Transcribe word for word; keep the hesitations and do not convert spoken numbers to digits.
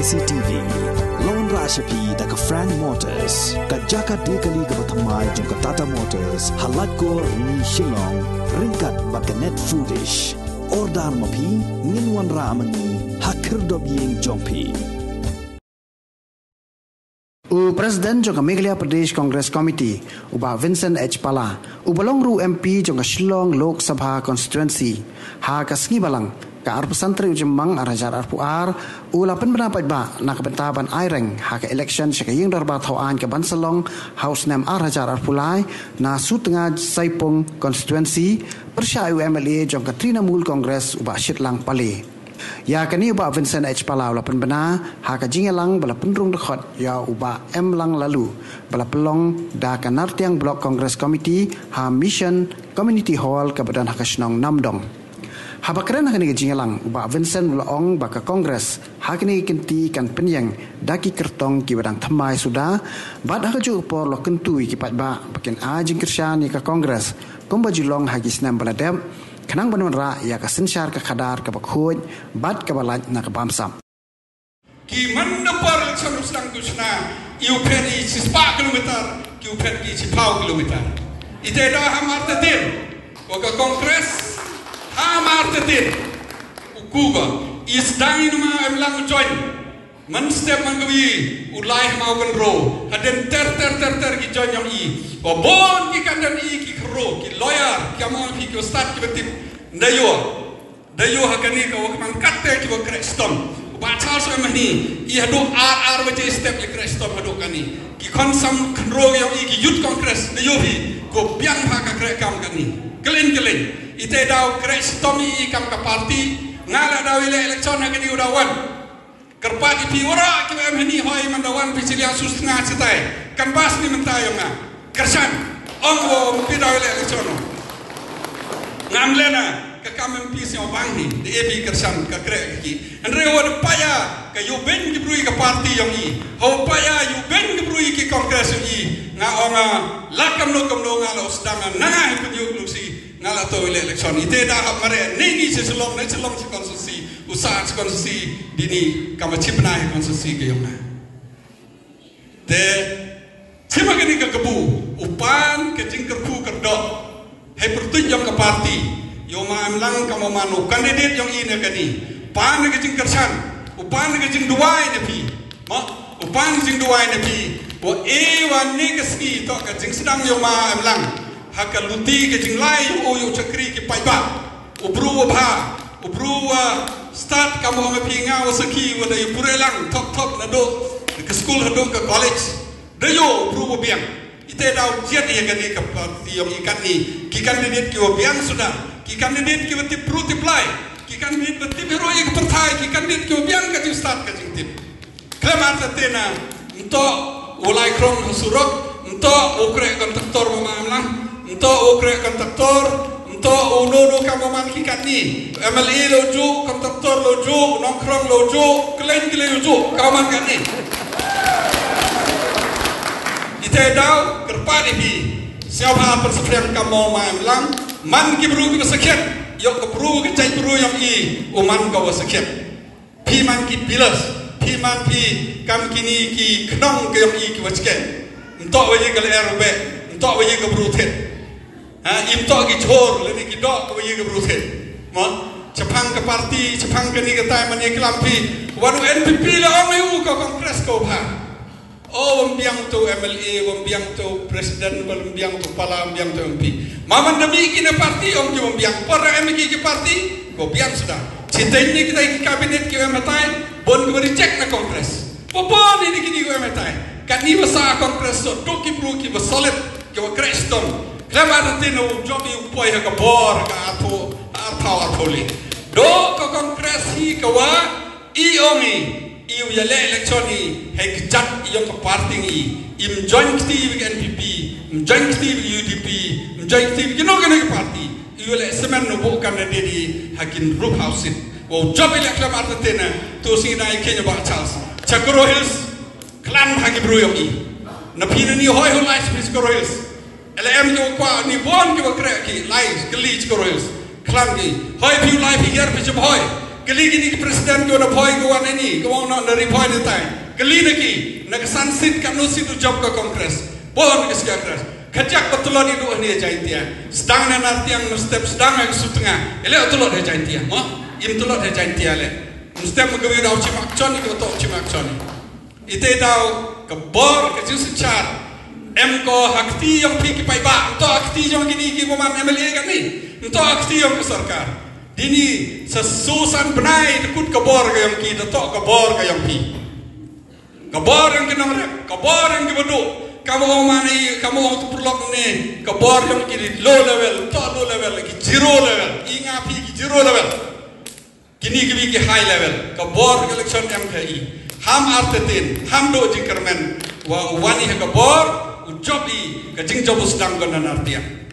C T V. Lawan rah sha phi da ka Frank Motors, ka jaka de kali kaba thymmai jong ka Tata Motors, ha Laitkor Rni Shillong, ryngkat bad ka Net Foodish. Order ma phi, ngin wanrah ma ngi ha khyrdop ïing jong phi. U President jong ka Meghalaya Pradesh Congress Committee, u Bah Vincent H Pala, uba long ruh M P jong ka Shillong Lok Sabha Constituency, ha ka sngi Balang, ka arphew san tarik u Jymmang ar hajar arphew ar, u la pynbna paidbah na ka bynta ban aireng ha ka election sha ka Ïing Dorbar Thaw Aiñ ka Bansalong ha u snem ar hajar arphew lai, na Sutnga Saipung Constituency, pyrshah ïa u M L A jong ka Trinamool Congress, u Bah Shitlang Pale. Ïa kane u Bah Vincent H Pala u la pynbna ha ka jingïalang ba la pynrung dkhot ïa u Bah Emlang Laloo, ba la pynlong da ka Nartiang Block Congress Committee ha Mission Community Hall kaba don ha ka shnong Namdong. Haba kren ha kane ka jingïalang, u Bah Vincent u la ong ba ka Congress ha kane ka kynti kan pynïeng da ki kyrtong kiba dang thymmai suda, bad ha kajuh ka por u la kyntu ïa ki paidbah ba kin ai jingkyrshan ïa ka Congress kumba ju long ha ki snem ba la dep, khnang ban wanrah ïa ka synshar ka khadar kaba khuid bad kaba lait na ka bamsap. Ki man na por election u sdang ki u shna, ki u phet ki shispah kilometer, ki u phet ki shiphew kilometer. Ite da ha Martatin, wa ka Congress ha Martatin, u kuba, i sdang i numa em lang join. Man step man kawi, u lai ha mau kan ro, hadien ter ter ter ter ki join yong i. Wa bon ki kan dan i ki kro, ki lawyer, ki among ki ki stad ki batip, nda yo. Da ïoh ha kane ka wa ka man katte ki wa kreh shitom. Bah Charles em hani, i haduh ar ar baje step i kreh shitom haduh kane. Ki khon sam khynro yong i ki Youth Congress da ïoh hi, ko biang ha ka kreh kam kane. Kylliñ kylliñ. Ite daw kreh shitom i kam ka party, nga la daw i leh election ha kane u daw wan. Kyrpad ïa phi waroh kiba em hani hoi man da wan phi chiliang sus nga chitai. Kan bas ni mynta ïa nga. Kyrshan. Ong wa phi daw ïa leh election. Ngam lena ka kam em phi sñiaw bang hi. Da e phi kyrshan ka kreh ki. Hynrei wa da paya ka yu ben ki brui ka party yong i. Haw paya yu ben ki brui ki Congress yong i. Nga ong a la kam no kam no nga la u sdang a nanga hi pynïoh lusi. Nga la to ïa leh election. Ite da hap mare ne ni chi Shillong ne Shillong chi constituency. U sa chi constituency dini kama chipna hi constituency ka yong na. Te chima kani ka kabu u pan ka jingkyrkhu kyrdoh. Hei pyrtuit yong ka party. Yo ma em lang kama man u candidate yong i na kani. Pan ka jingkyrshan. U pan ka jingduwai na phi. Ma, u pan ka jingduwai na phi. Wa e wa ne ka sngi to ka jingsdang yo ma em lang. Ha ka luti ka jinglai u yu chakri ki paidbah. U bru wa bha, u bru wa stad kam wa phi nga wa sakhi wa da yu pure lang thop thop na do ka school ha do ka college. Da yu u bru wa biang. Ite daw jiat ïa kani ka party yong i kani. Ki candidate ki wa biang suda. Ki candidate ki wa tip bru tip lai. Ki candidate wa tip hero ïa ka pyrthai. Ki candidate ki wa biang ka jingstad ka jingtip. Khlem artatien, nto u lai krong ha surok, nto u kreh kontraktor ma ma lang, nto u kreh kontraktor, nto u no no kam ma man ki katni. M L A lo ju, kontraktor lo ju, nongkrong lo ju, kylliñ kylliñ lo ju, kam man katni. Ite daw, kyrpad ïa phi. Sñiawbha pyrshah kam ma ma lang, man ki bru ki ba sakhiat, ïoh ka bru ka jait bru yong i, u man ka wa sakhiat. Phi man ki pillars, phi man phi kam kini ki khnong ka yong i ki wa chket. Nto wa ye ka lyer u beh, nto wa ye ka bru thet. Ha, im to ki chor, lani ki dok wa ye ka bru thet. Mo, chapang ka party, chapang kani ka tai man ye klam phi. Wa du N P P la ong u ka Congress ko bha. O, wam biang to M L A, wam biang to president, wam biang to pala, wam biang to M P. Maman da mi ki na party, ong ki wam biang. Por da em ki ki party, ko biang suda. Chiteng ni kita ki cabinet ki em hatai, bon ki reject na Congress. Popon ni ki ni ko em hatai. Kat ni basa Congress so, to ki bru ki ba solid, ki ba crash tom. Khlem artin u job i u poi ha ka bor, ha ka artho, artho, artho li. Do ka Congress hi ka wa, i ong i, i u ya leh election i, hei kjat i yong ka party i, im join kti i ka N P P, im join kti i ka U D P, im join kti i ka no ka no ka party, i u leh semen no bo candidate i, ha kin rup house seat. Wa u job i leh klam artatena, to si na i kenya ba Charles. Chakro Hills, klan ha ki bru yong i. Na phi na ni hoi ho lai Chakro Hills. L M ki wa kwa ni bon ki wa kreh ki, lai, kli Chakro Hills. Klan ki. Hoi phi u lai phi ger phi chim hoi. Kylli kine ki president kiwa na Bhoi ka wan ini, ka wan na Ri Bhoi ni tai. Kylli na ki, na ka san seat katno seat u jop ka Congress. Bun ka skia Congress. Kajak ba tlot i duh hynne Jaintia. Sdang na Nartiang, mynstep sdang ha ka Sutnga. Ele tlot ha Jaintia, mo? Im tlot ha Jaintia le. Mynstep ma kawi daw chimak chon, i ka to chimak chon. Ite daw ka bor ka jingsynchar. Em ko ha kti yong phi ki paidbah, em to ha kti yong kini ki bymman M L A kani. Em to ha kti yong ka sorkar. Dini sa susan bnai da kut ka bor ka yong ki, da to ka bor ka yong phi. Ka bor yong ki nongrep, ka bor yong ki baduk. Kam ong mani, kam ong tu pyrlok ni, ka bor yong ki low level, to low level, ki zero level, i nga phi ki zero level. Kini ki bi ki high level, ka bor ka election em ka i. Ham artetin, ham do jingkyrmen, wa wani ha ka bor, u jop i, ka jingjop u sdang ko na Nartiang.